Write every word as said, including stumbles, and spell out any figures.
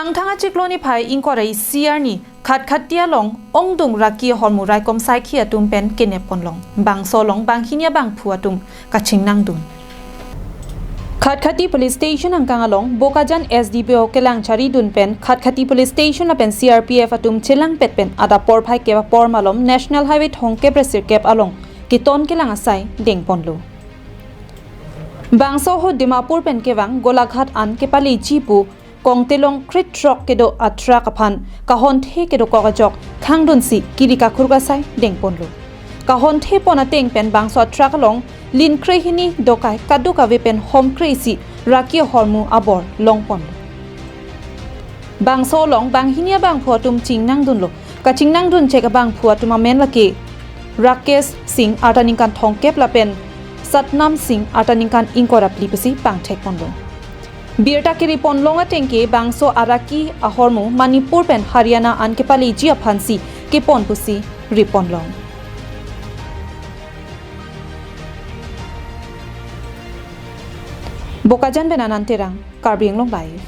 Angthang achiklo niphai ingkoi ra isi arni Khatkhati along ongdung raki ahormu raikom saikhi atum pen kenep ponlong. Bangso along banghini abangphu atum kachingnangdun. Khatkhati Police Station angkang along Bokajan S D P O kelang charidun pen Khatkhati Police Station lapen C R P F atum chelangpet pen adap porphai kep apor malom National Highway thomkep ra sirkep along keton kelang asai dengponlo. Bangso ahut Dimapur pen kevang Golaghat an kepaleji pu Kongtelong krethrok kedo atruck aphan kahonthe kedokok ajok khangdunsi kiri kakhur kasai dengponlo. Kahonthe pon ateng pen bangso atruck along lin krehini dokai kadokave pen hom kre-isi raki ahormu abor longponlo. Bangso along banghini abangphu atum chingnangdunlo. Kachingnangdun chek abangphu atum amen lake Rakesh Singh arta ningkan thomkep lapen Satnam Singh arta ningkan ingkoi ra phli pusi pangthekponlo. Birta kiri ponlong ateng ke bangso araki ahormu Manipur pen Haryana an kepaleji aphansi kepon pusi riponlong. Bokajan pen Anand Terang, Karbi Anglong Live.